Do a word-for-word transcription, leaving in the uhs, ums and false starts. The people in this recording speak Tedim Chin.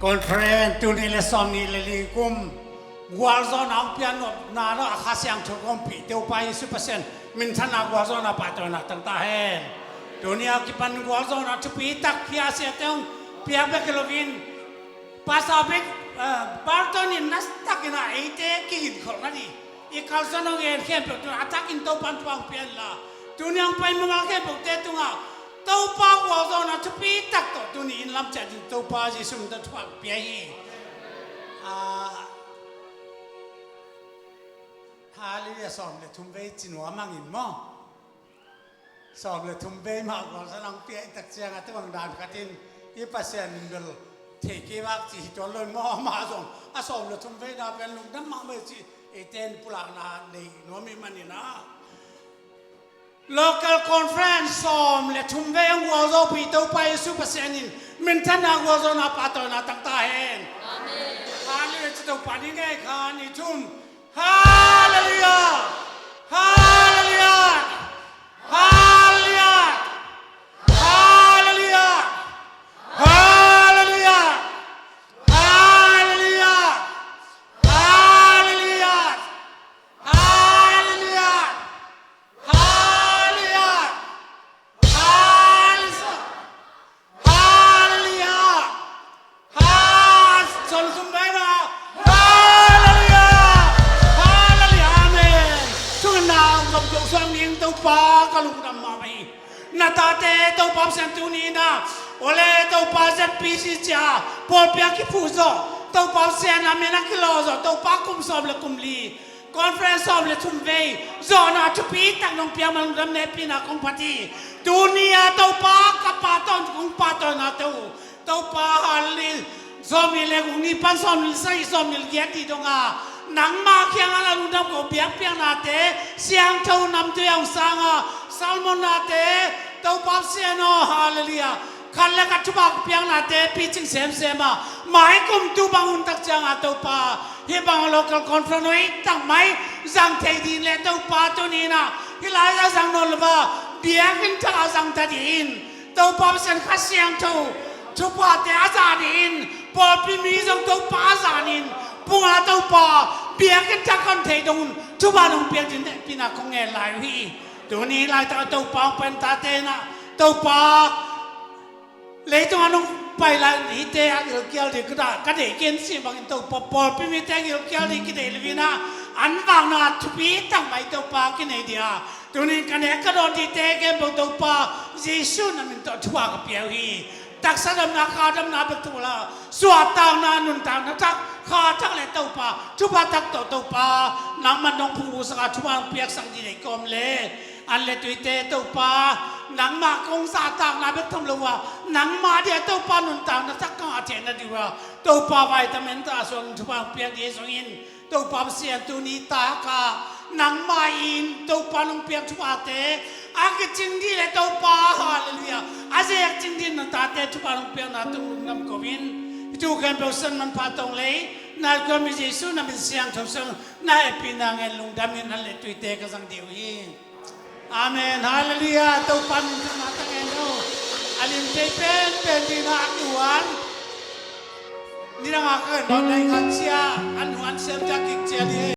Conference tuni le sawmnih le li kum gualzawhna hong pian nopna lo a Kha Siangtho kong pih Topa Jesu Pasian minthanna gualzawhna pahtawina tang ta hen. Tuni a kipan gualzawhna thupi tak phiasia teng piak bek hi loin pasa bek, eh, Barton in nasa takin a eite kigin kholh na di i kalsuan hong en khempeuh tun a takin Topa in thupha hong pia inla tuni hong pai mama khempeuhte tungah Topa gualzawhna thupi tak tawh tuni in lam ciah ding Topa Jesu min tawh thupha hong pia hi. Ah, Halleluiah. Sawm le thum vei ci nuam hang in maw? Sawm le thum vei mah gualzawhna hong pia i tak ciangah tua bang dan khatin i Pasian in bel thei kei vak ci hi tuan lo in maw? Amah zong a sawm le thum veina pen lungdam mahmah ci eite in pulakna nei nuam i hih manin ah local conference sawm le thum vei hong gualzawhpih Topa Jesu Pasian in minthanna gualzawhna pahtawina tang ta hen. Amen. Halleluiah. Ci Topa ni ngei kha ni thum. Halleluiah! Halleluiah! Halleluiah! Halleluiah! Halleluiah! Halleluiah! Halleluiah! Halleluiah! Halleluiah! Halleluiah! Halleluiah! Amen. Thungetna hong zom suak ning Topa, ka lungdam mahmah hi. Na tate Topa Pasian tuni in ah, ole Topa Z P C cia pawlpi a kiphuh zawh Topa Pasian a min a kilawh zawh Topa kum sawm le kum li conference sawm le thum vei zawhna thupi tak nong piak man lungdam hehpihna kong phat hi. Tuni a Topa ka pahtawi kong pahtawinate uh Topa Halleluiah. Sawmnih le guk ni pan sawmnih le sagih sawmnih le giat ni dong a nangmah kiangah la lungdam ko biakpiaknate siangtho namtui a hong sang a Salmon nate Topa Pasian aw Halleluiah. Khat le khat thupha piaknate picing semsem a mai kum tu bang hun tak ciangah Topa hih bang local conference hoih tak mai zang thei ding le Topa tuni in ah hih lai a zang nawn lo a biakinn thak a zang ta ding in Topa Pasian Kha Siangtho thuphate a zah ding in pawlpi mi zong Topa a zah ding in pung a Topa biakinn thak kan thei dong un thupha nong piak ding in hehpihna kong ngen lai uh hi. Tuni laitak a Topa hong pai tate in ah Topa leitung a nong pai lai hihte a gilkial ding ka deih ken si bangin Topa pawlpi mite a gilkial ding kideih lo in ah an vakna thupi tak mai Topa kinei ding a tuni ka nek ka dawn dingte khempeuh Topa Jesu na min tawh thupha ka pia uh hi. Taksa damna kha damna bek thum lo suahtakna nuntakna thak kha thak le Topa thupha tak tawh Topa nangman nong phungvuhsak a thupha nong piaksak ding nei kawm le an le tuite Topa nangmah kong zahtakna bek tham lo a nangmah dia Topa nuntakna thak ka ngah theihna ding uh a Topa vitamin ta suang thupha piak ding zongin Topa Pasian tuni taka nangmah in Topa nong piak thuphate a kicing ding le Topa Halleluiah a zek cing ding na tate thupha nong piakna tung lungdam ko in i thu khempeuh san manpha tong lei na kua mi Jesu na min siangtho sang na hehpihna ngen lungdam in an le tuite ka zang ding uh hi. Amen. Halleluiah. Topa min thangna ta ngen uh. A lim thei penpen ding a tuan nidang a ka nau dai ngan cia an huan siam ta kik cia ding.